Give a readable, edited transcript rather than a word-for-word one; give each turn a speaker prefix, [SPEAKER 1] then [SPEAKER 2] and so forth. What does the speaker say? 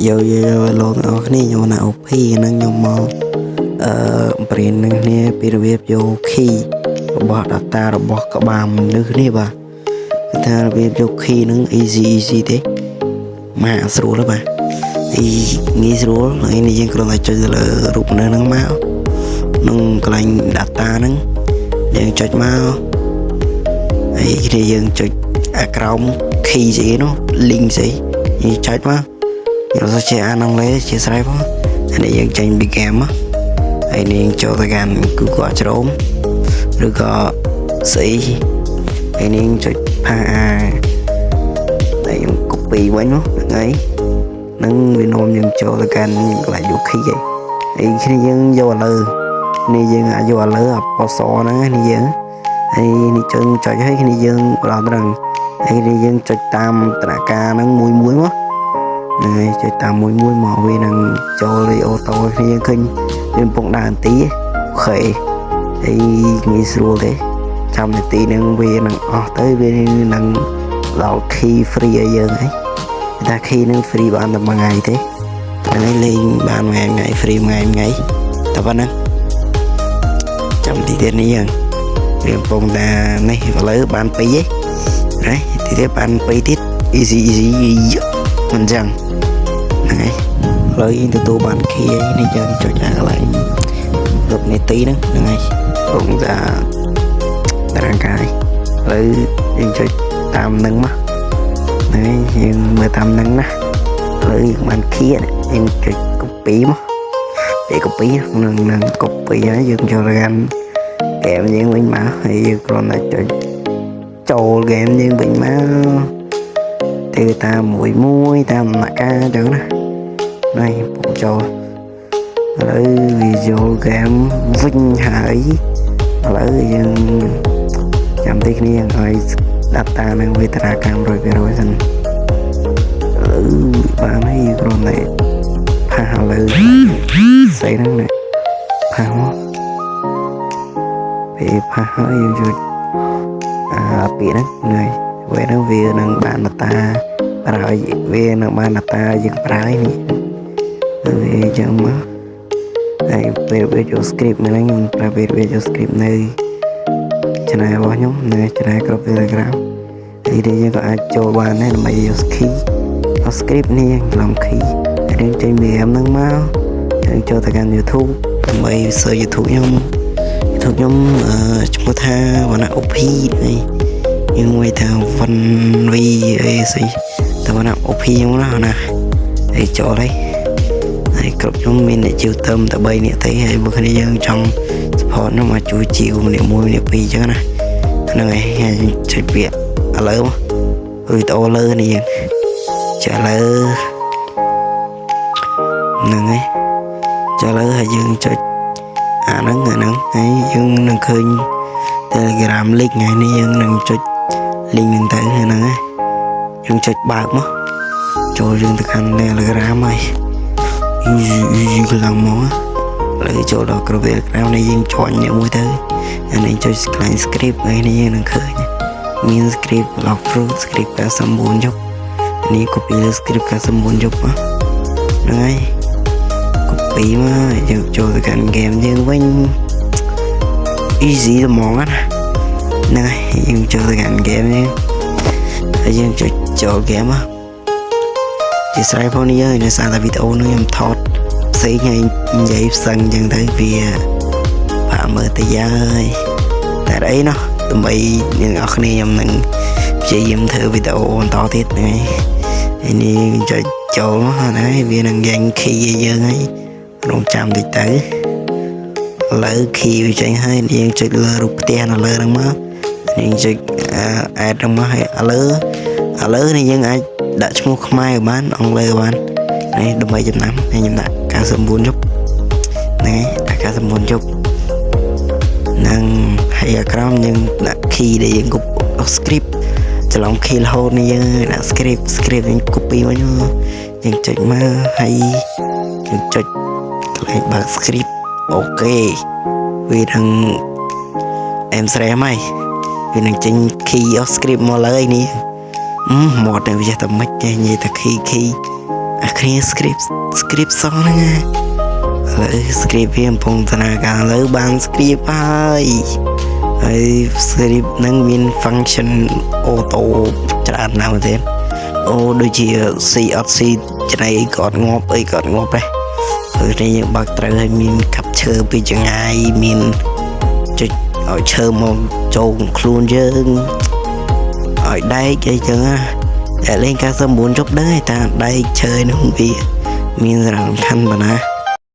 [SPEAKER 1] Yo yo yo លោកទាំងអស់គ្នាខ្ញុំណា OP ហ្នឹងខ្ញុំមកអឺបរៀននឹងគ្នាពីរបៀបយក key របស់ data របស់ក្បាលមនុស្សនេះបាទគឺថារបៀបយក key ហ្នឹង easy easy ទេម៉ាក់ស្រួលទេបាទអីងាយស្រួលហើយនេះយើងគ្រាន់តែចុចទៅលើរូបមនុស្សហ្នឹងមកនឹងកន្លែង data ហ្នឹងយើងចុចមកហើយគ្នាយើងចុចអាក្រោម key ស្អីនោះ link ស្អីយើងចុចមក ខ្ញុំសូមជាអានអង់គ្លេសជាស្រ័យផងអានេះយើងចេញពីហ្គេមមកហើយនេះយើងចូលទៅកាន់ Google Chrome ឬក៏ស្អីហើយនេះយើងចុច paste អាដែលខ្ញុំ copy វិញមកហ្នឹងហើយនឹងវានាំយើងចូលទៅកាន់កន្លែងយក key ហើយហើយគ្នាយើងយកឥឡូវនេះយើងអាចយកឥឡូវអពណ៌សហ្នឹងនេះយើងហើយនេះជើងចុចហើយគ្នាយើងដល់ត្រង់ហើយនេះយើងចុចតាមតនការហ្នឹងមួយមួយមក ហ្នឹងហើយចុចតាមមួយមួយមកវានឹងចូលលេ auto គ្នាយើងឃើញវាកំពុងដើរនាទី OK ហើយងាយស្រួលទេចាំនាទីហ្នឹងវានឹងអស់ទៅវានឹងដល់ key free ឲ្យយើងហើយតែ key ហ្នឹង free បានតែមួយថ្ងៃទេហ្នឹងហើយលេងបានមួយថ្ងៃ free មួយថ្ងៃតែប៉ុណ្ណឹងចាំទីទៀតនេះយើងវាកំពុងតែនេះឥឡូវបាន2ឯងណាទីទៀតបាន2ទៀត easy easy មិនចឹង ហ្នឹងហើយឥឡូវយើងទទួលបាន key ហើយនេះយើងចុចអាកន្លែងលុបនីតិហ្នឹងហ្នឹងហើយពងថាតារាងកាយឥឡូវយើងចុចតាមហ្នឹងមកហ្នឹងហើយយើងមើលតាមហ្នឹងណាឥឡូវយើងបាន key យើងចុច copy មកពេល copy នឹងនឹង copy ហើយយើងចូលទៅកាន់ game យើងវិញមកហើយយើងគ្រាន់តែចុចចូល game យើងវិញមក ទៅតាមមួយមួយតាមដំណាក់កាលអញ្ចឹងណានេះពូចូលឥឡូវវាចូលហ្គេមវិញហើយឥឡូវយើងចាំតិចគ្នាឲ្យ data នឹងវេទនាកម្ម100%សិនឥឡូវបានហើយយើងគ្រាន់តែ paste ឥឡូវស្អីហ្នឹងនេះ paste មកពេល paste ហើយយើងចុចអាពាក្យហ្នឹងហ្នឹងហើយពេលហ្នឹងវានឹងបាន data ប្រើឲ្យវានឹងបាន data យើងប្រើនេះវាអញ្ចឹងមកហើយពេលវាចូល script ហ្នឹងខ្ញុំប្រើពេលវាចូល script នៅ channel របស់ខ្ញុំនៅ channel ក្រុម Telegram ហើយនេះយើងក៏អាចចូលបានដែរដើម្បីយក key អ script នេះច្រឡំ key ហើយយើងចេញ VM ហ្នឹងមកយើងចូលទៅកាន់ YouTube ដើម្បី search YouTube ខ្ញុំ YouTube ខ្ញុំអឺឈ្មោះថាវណ្ណៈ OP នេះយើងមួយថាវ៉ាន់ V អីស្អីតែវណ្ណៈ OP ខ្ញុំណាណាហើយចូលហើយហើយក្រុមខ្ញុំមានអ្នកជាវទៅតែ3នាក់ទេហើយបើគ្នាយើងចង់ support ខ្ញុំអាចជួយជាវម្នាក់មួយម្នាក់ពីរអញ្ចឹងណាហ្នឹងហើយហើយចុចពាក្យឥឡូវមកវីដេអូលើនេះយើងចុចឥឡូវហ្នឹងហើយចុចឥឡូវហើយយើងចុចអាហ្នឹងអាហ្នឹងហើយយើងនឹងឃើញ Telegram link ថ្ងៃនេះយើងនឹងចុច link ហ្នឹងទៅហ្នឹងហើយយើងចុចបើកមកចូលយើងទៅកាន់ Telegram ហើយ easy easy ខ្លាំងមកឥឡូវចូលដល់ក្រុម Telegram នេះយើង join អ្នកមួយទៅអានេះចុចកន្លែង script ហើយនេះយើងនឹងឃើញមាន script block fruit script 99យប់នេះ copy លើ script 99យប់ហ្នឹងហើយ copy មកយើងចូលទៅកាន់ game យើងវិញ easy ហ្មងណាហ្នឹងហើយយើងចូលទៅកាន់ game នេះហើយយើងចុចចូល game មកជាស្រ័យផងនេះយើងដោយសារតែវីដេអូនេះខ្ញុំថតផ្សេងហើយនិយាយផ្សឹងអញ្ចឹងទៅវាបាក់មើលទៅហើយតែអីណោះដើម្បីអ្នកនរគ្នាខ្ញុំនឹងព្យាយាមធ្វើវីដេអូបន្តទៀតហ្នឹងហើយហើយនេះចុចចូលមកហ្នឹងហើយវានឹងយ៉ាង key ឲ្យយើងហើយរងចាំតិចទៅឥឡូវ key វាចេញហើយយើងចុចលើរូបផ្ទះនៅលើហ្នឹងមកយើងចុច add ហ្នឹងមកហើយឥឡូវឥឡូវនេះយើងអាចដាក់ឈ្មោះខ្មែរបានអង់គ្លេសបាននេះដើម្បីចំណាំហើយខ្ញុំដាក់99យប់ហ្នឹងហើយដាក់99យប់នឹងហើយអាក្រមយើងដាក់ key ដែលយើង copy script ច្រឡំ key រហូតនេះយើងដាក់ script script យើង copy មកយើងចុចមកហើយយើងចុចកន្លែងបើក script OK វានឹងអែមស្រែមហើយវានឹងចេញ key of script មកលើនេះអឺមាត់នេះវាចេះតែមិនចេះនិយាយតែ key key អាគ្នា script script សោះហ្នឹងណាឥឡូវ script វាកំពុងដំណើរការឥឡូវបាន script ហើយហើយ script ហ្នឹងមាន function auto ច្រើនណាស់មែនទេអូដូចជា ស៊ីអត់ស៊ីចំណីអីក៏អត់ងាប់អីក៏អត់ងាប់ដែរហើយនេះយើងបើកត្រូវឲ្យមានកាប់ឈើពីចង្ងាយមានចុចឲ្យឈើមកចូលខ្លួនយើងឲ្យដែកអីចឹងណាតែលេង99ជប់ដឹងហើយតាដែកឈើនោះវាមានសារៈសំខាន់ប៉ុណ្ណា។